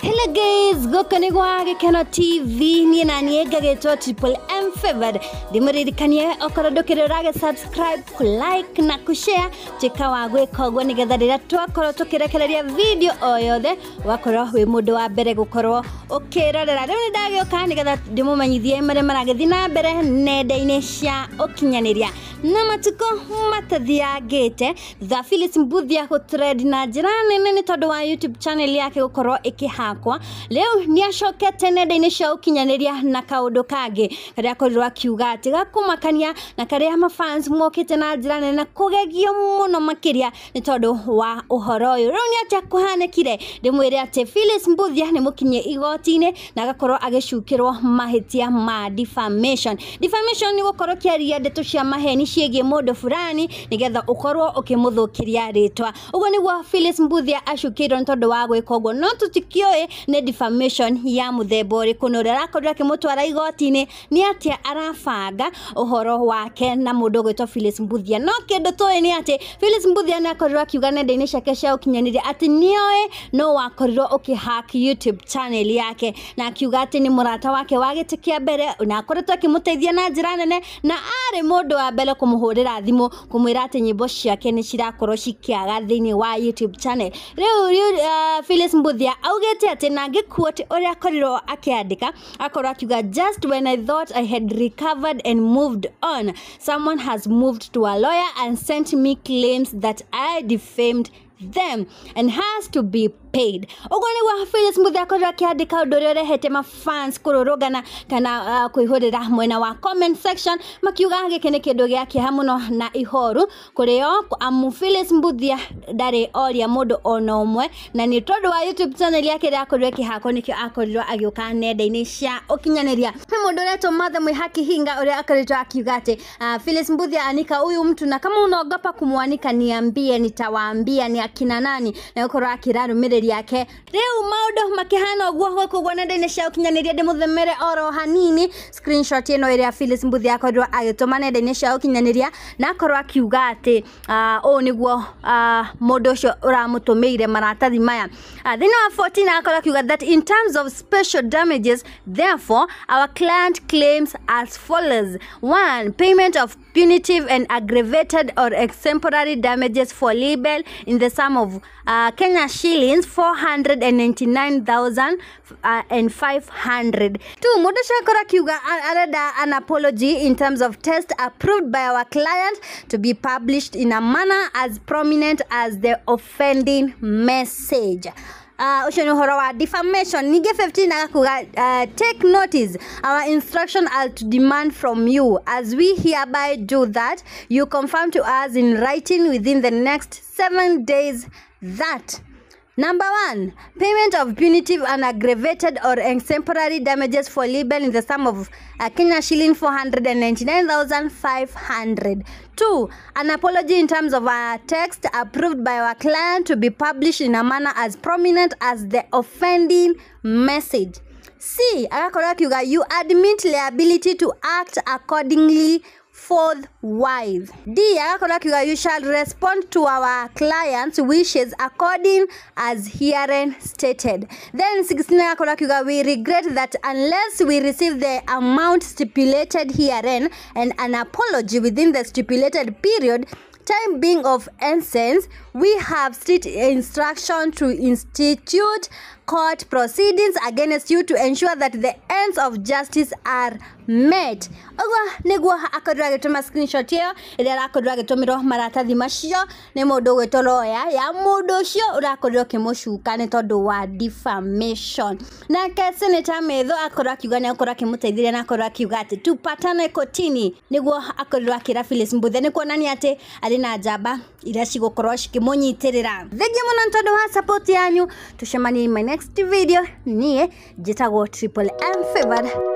Hello guys, gũkũ nĩ gwa Gĩkeno TV, niĩ na niĩ ngagĩtwo Triple M Favored. Ndĩmũririkanie okorwo ndũkĩrĩ ũragĩ subscribe, kũ like na kũ share, tuĩka wa gwĩka ũguo nĩgetha rĩrĩa twakorwo tũkĩrekereria video o yothe ũgakorwo wĩ mũndũ wa mbere gũkorwo ũkĩrorera. Rĩu nĩ ndagĩũka nĩgetha ndĩmũmenyithie marĩa maragĩthiĩ na mbere nenda-inĩ cia ũkinyanĩria. Na matukũ matathiangĩte thutha Phyllis Mbuthia gũtrend na njĩra nene nĩ tondũ wa YouTube channel yake gũkorwo ĩkĩhakwa, rĩu nĩ acokete nenda-inĩ cia ũkinyanĩria na kaũndũ kangĩ karĩa akorirwo akiuga atĩ gakũmakania na karĩa mafans mokĩte na njĩra nene na kũgegio mũno makĩria nĩ tondũ wa ũhoro ũyũ. Rĩu nĩ atĩa kũhanĩkire? Ndĩmwĩre atĩ Phyllis Mbuthia nĩ mũkinyie igoti-inĩ na agakorwo agĩcukĩrwo mahĩtia ma defamation. Defamation nĩ gũkorwo ũkĩaria ndeto cia maheni ciĩgiĩ mũndũ fulani nĩgetha ũkorwo ũkĩmũthũkĩria rĩtwa. Ũguo nĩguo Phyllis Mbuthia acukĩirwo nĩ tondũ wa gwĩka ũguo, no tũtikĩũĩ nĩ defamation ya mũthemba ũrĩkũ na ũrĩa arakorirwo akĩmũtwara igoti-inĩ nĩ atĩa arabanga ũhoro wake na mũndũ ũgwĩtwo Phyllis Mbuthia. No kĩndũ tũĩ nĩ atĩ Phyllis Mbuthia nĩ akorirwo akiuga nenda-inĩ ciake cia ũkinyanĩria atĩ nĩoĩ no wakorirwo ũkĩhack YouTube channel yake, na akiuga atĩ nĩ mũrata wake wa gĩtĩ kĩa mbere na akoretwo akĩmũteithia na njĩra nene, na arĩ mũndũ wa mbere kũmũhũrĩra thimũ kũmwĩra atĩ nyĩmbo ciake nĩ cirakorwo cikĩaga thĩinĩ wa YouTube channel. Rĩu Phyllis Mbuthia augĩte atĩ na ngĩquote ũrĩa akorirwo akĩandĩka, akorwo akiuga just when I thought I had recovered and moved on, someone has moved to a lawyer and sent me claims that I defamed them and has to be paid. Ũguo nĩguo Phyllis Mbuthia akorirwo akĩandĩka ũndũ ũrĩa ũrehete mafans kũrũrũngana kana kwĩhũrĩra mwena wa comment section makiuga gĩkĩ nĩ kĩndũ gĩa kĩeha mũno na ihoru kũrĩ o, amu Phyllis Mbuthia ndarĩ oria mũndũ ona ũmwe, na nĩ tondũ wa YouTube channel yake ĩrĩa akorirwo ĩkĩhakwo nĩkĩo akorirwo agĩũka nenda-inĩ cia ũkinyanĩria. He mũndũ ũretwo Martha Mwihaki Hinga ũrĩa akoretwo akiuga atĩ Phyllis Mbuthia anika huyu mtu, na kama unaogopa kumwanika niambie, nitawaambia ni akina nani, na gũkorwo akĩra arũmĩrĩri yake. Rĩu maũndũ makĩhana ũguo gũkũ ũguo nenda-inĩ cia ũkinyanĩria, ndĩmũthemere oro hanini screenshot ĩno ĩrĩa Phyllis Mbuthia akorirwo agĩtũma nenda-inĩ cia ũkinyanĩria, na akorwo akiuga atĩ ũũ nĩguo mũndũ ũcio ũramũtũmĩire maratathi maya. Thĩinĩ wa 14 akorwo akiuga that in terms of special damages, therefore our client claims as follows: 1. Payment of punitive and aggravated or exemplary damages for libel in the sum of Kenya shillings 499,500. 2. Mũndũ ũcio akorwo akiuga arenda an apology in terms of test approved by our client to be published in a manner as prominent as the offending message. Ũcio nĩ ũhoro wa defamation. Ningĩ 15 agakuga take notice, our instruction are to demand from you as we hereby do that you confirm to us in writing within the next 7 days that number 1, payment of punitive and aggravated or exemplary damages for libel in the sum of Kenya shilling 499,500. 2. An apology in terms of a text approved by our client to be published in a manner as prominent as the offending message. C. Agakorwo akiuga you admit liability to act accordingly forthwith. D. Agakorwo akiuga you shall respond to our client's wishes according as herein stated. Then 16 agakorwo akiuga we regret that unless we receive the amount stipulated herein and an apology within the stipulated period, time being of essence, we have strict instruction to institute court proceedings against you to ensure that the ends of justice are met. Ũguo nĩguo akorirwo agĩtũma screenshot ĩyo ĩrĩa arakorirwo agĩtũmĩrwo maratathi macio nĩ mũndũ ũgwĩtwo lawyer ya mũndũ ũcio ũrakorirwo ũkĩmũcuka nĩ tondũ wa defamation. Nake Senator Methu akorwo akiuga nĩ akorwo akĩmũteithĩrĩria na akorwo akiuga atĩ tupatane kotini, nĩguo akorirwo akĩra Phyllis Mbuthia, nĩ kuonania atĩ arĩ na njamba iria cigũkorwo cikĩmũnyitĩrĩra. Thengiũ mũno nĩ tondũ wa support yanyu, tũcemanie in my next video. Niĩ njĩtagwo Triple M Favored.